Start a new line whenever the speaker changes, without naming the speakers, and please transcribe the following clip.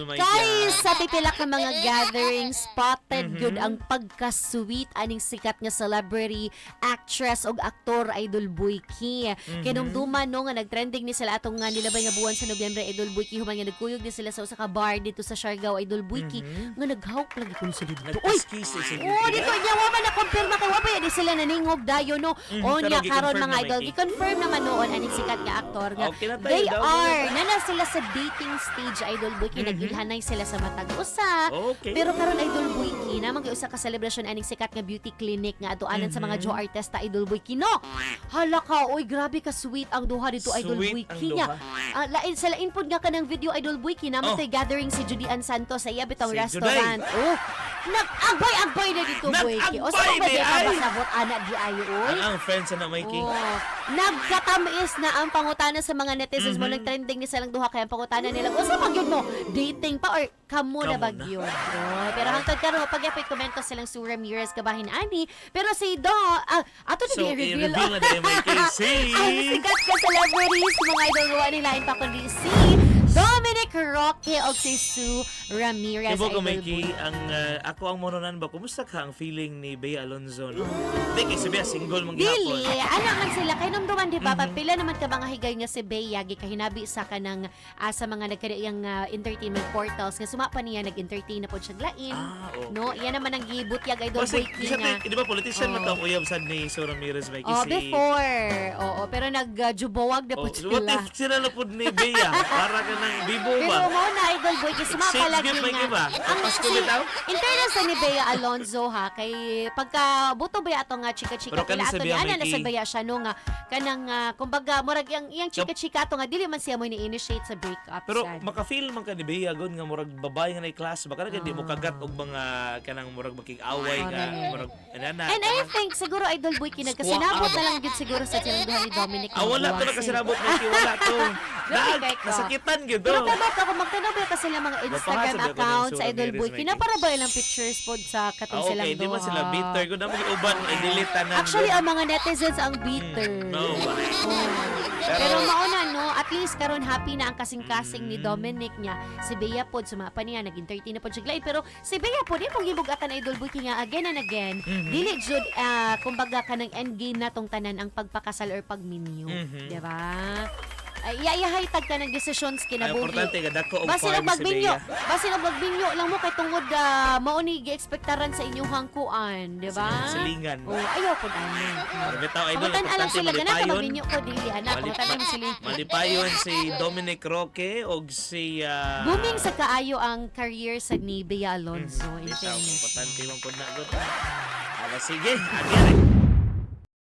My
Kay
God.
sa pipila ka mga gathering, spotted gyud ang pagka-sweet aning sikat nga celebrity, actress og aktor, Idol Boyki. Kinumduman no nga nagtrending ni sila atong nga nilabay nga buwan sa Nobyembre, Idol Boyki, human nga nagkuyog ni sila sa usa ka bar dito sa Siargao, Idol Boyki, nga naghawk lagi kuno sila dito. Uy!
Nagkiss sila.
Oh, dito niya wa man na confirm kay wa ba di sila naningog dayon no. O
Pero
niya karon
gi-confirm
mga
na,
idol,
Mikey.
gi-confirm naman noon aning sikat nga aktor nga
Okay na tayo
they
daw.
are nana sila sa dating stage, Idol Boyki, nagilhanay sila sa matag usa. Pero karon, Idol Boyki, naman kay usa ka celebration aning sikat nga beauty clinic nga atuanan sa mga jowa artista, Idol Boyki no. Hala ka, oy, grabe ka sweet ang duha dito, Idol
Sweet
Boyki
ang
niya.
duha.
Ah, lain sa lain pod nga kanang video, Idol Boyki, naman to'y gathering si Judy Ann Santos sa iya bitong
Si
restaurant. Oh, nag-agbay-agbay na dito, Boyki. O sa
Nag-agbay
ba
di
di ka
ay.
basabot ana di ay oy?
Ang friends na Mikey.
Oh, nagkatamis na ang pangutana sa mga netizens mo, nag-trending ni silang duha kaya ang pangutana nila, usa man gyud mo, dating pa or kamo na
Kamo
ba
na.
gyud? Oh, pero hangtod karon pagyapit komento silang Sue Ramirez kabahin ani, pero si Do, ato na
So,
i-reveal.
i-reveal na dahil, Mikey. Si
Ang sikat ka celebrities, mga idol, gawa ni lain pa kundi si Dominic Roque o si Sue Ramirez.
Ibo ko,
Idol
Mikey,
Boy.
ang ako ang mononan ba, kumusta ka ang feeling ni Bea Alonzo, no? Di, kay si Bea single man gihapon.
Dili, ana man sila kay numduman di ba, pila naman ka mga higay nga si Bea gikahinabi sa kanang sa mga nagkadaiyang entertainment portals nga suma pa niya nag-entertain na pod siya lain.
Ah, okay.
No, iyan naman ang gibutyag, Idol
Kasi,
Boyki
isa
nga.
di ba politician man
Oh.
to ang uyab sad ni Sue Ramirez, Mikey?
Oh,
si
before. Oo, pero nag-jubowag na
Oh,
po
what
sila.
if sila na pod ni Bea? Para ka ng bibo
Pero
ba?
mo na, Idol Boy, kasi
Exchange
palagi
gift, Mikey
nga.
ba?
Ang
Pasko
si,
bitaw?
in fairness sa ni Bea Alonzo ha, kay pagka buto ba ato nga chika-chika
Pero
pila
kani sa
ato ni
Bea,
ana
Mikey.
na sa baya siya no nga kanang kumbaga murag yang iyang chika-chika ato nga dili man siya mo ni-initiate sa breakup
Pero
sad.
maka-feel man ka ni Bea gon nga murag babae nga na class baka na di mo kagat og mga kanang murag makig-away nga murag ana.
And I think siguro, Idol Boy, kinagkasinabot na lang gyud siguro sa silang duha ni Dominic.
Ah, wala to
Magbuwag sila.
nakasinabot, Mikey, wala to.
Grabe
Nag,
kay ko.
nasakitan gyud
Pero
to.
kabata ko magtanaw ba kasi sila mga Instagram
Mapahasa ba ako ng
account sa
Sue
Idol
Ramirez,
Boy?
Mikey?
Kina para ba ilang pictures pod sa katong
Ah,
silang
okay, di
duha?
man sila bitter gud na uban i-delete tanan.
Actually,
gud.
ang mga netizens ang bitter.
No ba?
Oh. Pero mauna no, at least karon happy na ang kasing-kasing ni Dominic niya. Si Bea pod sumapa niya, nag-entertain na pod siya glide. Pero si Bea pod imong gibugatan, Idol Boy, nga again and again, dili jud kumbaga kanang endgame na tong tanan ang pagpakasal or pagminyo, di ba? Ay, iyayahay tag ka ng desisyon
Ay,
kinabuhi.
importante nga dako og
Basin
farm
og
si
magminyo,
Bea.
basin og magminyo lang mo kay tungod mao ni gi-ekspektaran sa inyong hangkuan, di ba?
Silingan.
Oh, ayaw pod ani.
Pero bitaw idol,
Pangutan alang
importante
sila gana ka
malipayon.
magminyo ko dili anak, pangutan mo sila.
Malipayon si Dominic Roque og si
Booming sa kaayo ang career sa ni Bea Alonzo in
Bitaw,
fairness.
importante man pod na gud. Ala sige, agi.